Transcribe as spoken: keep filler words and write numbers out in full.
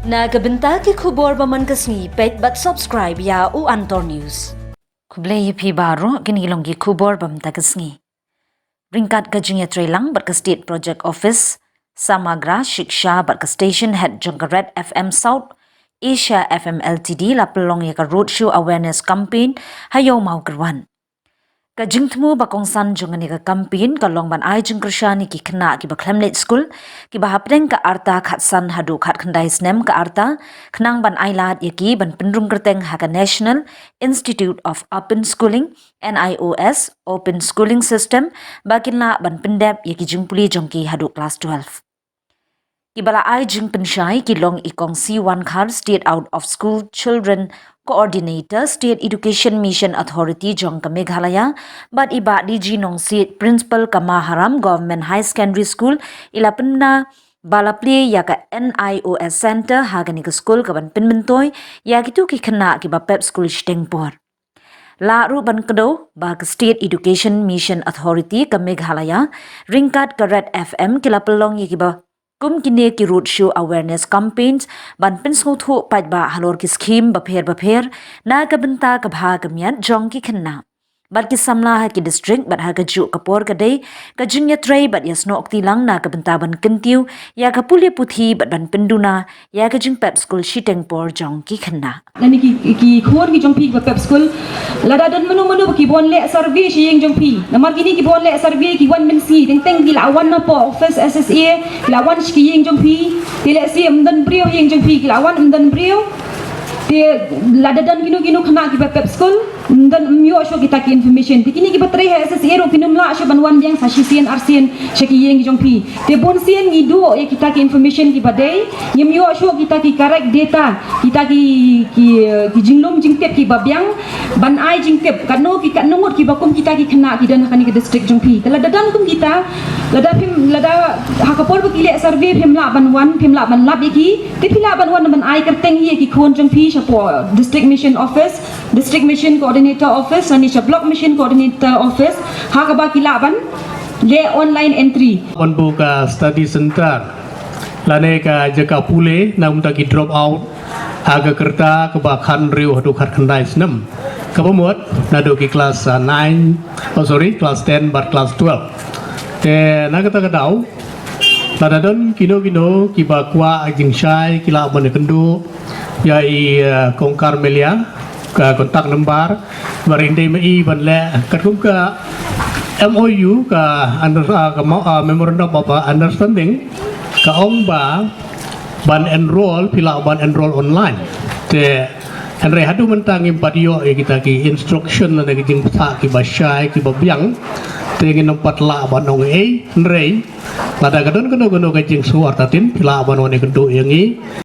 Na ka bynta ki khubor ba man ka sngi, peit bad subscribe ïa U Antor News. Khublei ïa phi baroh, kine ki long ki khubor ba mynta ka sngi. Ryngkat ka jingïatreilang bad ka State Project Office, Samagra Shiksha bad ka Station Head jong ka Red F M South Asia F M L T D la pynlong ïa ka Roadshow Awareness Campaign ha Ïew Mawkyrwat. Ka jingthmu ba kongsan jong kane ka campaign ka long ban ai jingkyrshan ïa ki khynnah kiba khlem leit skul, kiba hapdeng ka rta khatsan haduh khatkhyndai snem ka rta, khnang ban ailad ïa ki ban pynrung kyrteng ha ka National Institute of Open Schooling, N I O S, Open Schooling System, ba kin lah ban pyndep ïa ki jingpule jong ki haduh klas twelve. Kiba la ai jingpynshai ki long i Kong Siwan Khar, State Out of School Children Coordinator, State Education Mission Authority jong ka Meghalaya, bad i Bah D G Nongsiej, Principal ka Maharam Government High Secondary School, i la pynbna ba la plie ïa ka N I O S Center ha kane ka skul ka ban pynmyntoi ïa kito ki khynnah kiba pep skul shiteng por. Lah ruh ban kdew ba ka State Education Mission Authority ka Meghalaya, ryngkat ka Red F M, ki la pynlong ïa kiba kum kine ki Roadshow Awareness Campaigns ban pynsngewthuh paidbah halor ki skhim bapher bapher na ka bynta ka bha ka miat jong ki khynnah. Bad ki samla ha ki district bad ha kajuh ka por ka dei ka jingïatrei bad ïasnoh kti lang na ka bynta ban kyntiew ïa ka pule puthi bad ban pynduna ïa ka jingpep skul shiteng por jong ki khynnah. Lane ki, ki khun ki jong phi kiba pep skul, lada don mano mano ba ki bun leh survey sha ïing jong phi. Namar kine ki bun leh survey ki wan mynsngi, teng teng ki la wan na poh office S S A, ki la wan sha ki ïing jong phi. Te lehse ym don briew ïing jong phi, ki la wan ym don briew. Te lada don kino kino khynnah kiba pep skul, ym don, ym ïoh shuh kita ki information. Te kine kiba trei ha S S A ruh kin ym lah shuh ban wan biang sa shisien arsien sha ki ïing jong phi. Te bun sien ngi duh ïa kita ki information kiba dei, ngim ïoh shuh kita ki correct data, kita ki, ki, ki jinglum jingtip kiba biang, ban ai jingtip katno ki, katno ngut kiba kum kita ki khynnah ki don ha kane ka district jong phi. Te lada don kum kita, lada phim, lada ha ka por ba ki leh survey phim lah ban wan, phim lah ban lap ïa ki, te phi lah ban wan ban ai kyrteng ïa ki khun jong phi shapoh District Mission Office, District Mission Coordinator Office, lane sha Block Mission Coordinator Office, ha kaba ki lah ban leh online entry. Ban buh ka study center lane ka jaka pule na ka bynta ki drop out ha ka rta kaba khathynriew haduh khatkhyndai snem, kaba mut naduh ki klas, ah, nine, oh sorry, klas ten bad klas twelve. Te na kata ka daw, lada don kino kino kiba kwah jingshai, ki lah ban ïakynduh ïa i, eh, Kong Carmelia, ka contact number, ba ring dei ma i ban leh katkum ka M O U, ka under, ah, ka mo-, ah, Memorandum of, ah, Understanding, ka ong ba ban enroll, phi lah ban enroll online. Te hynrei haduh mynta ngim pat ïoh ïa kita ki instruction lane ki jingpynsah kiba shai kiba biang. Te ngin ym pat lah ban ong ei, hynrei lada ka don kano kano ka jingsngew artatien, phi lah ban wan ïakynduh ïa ngi.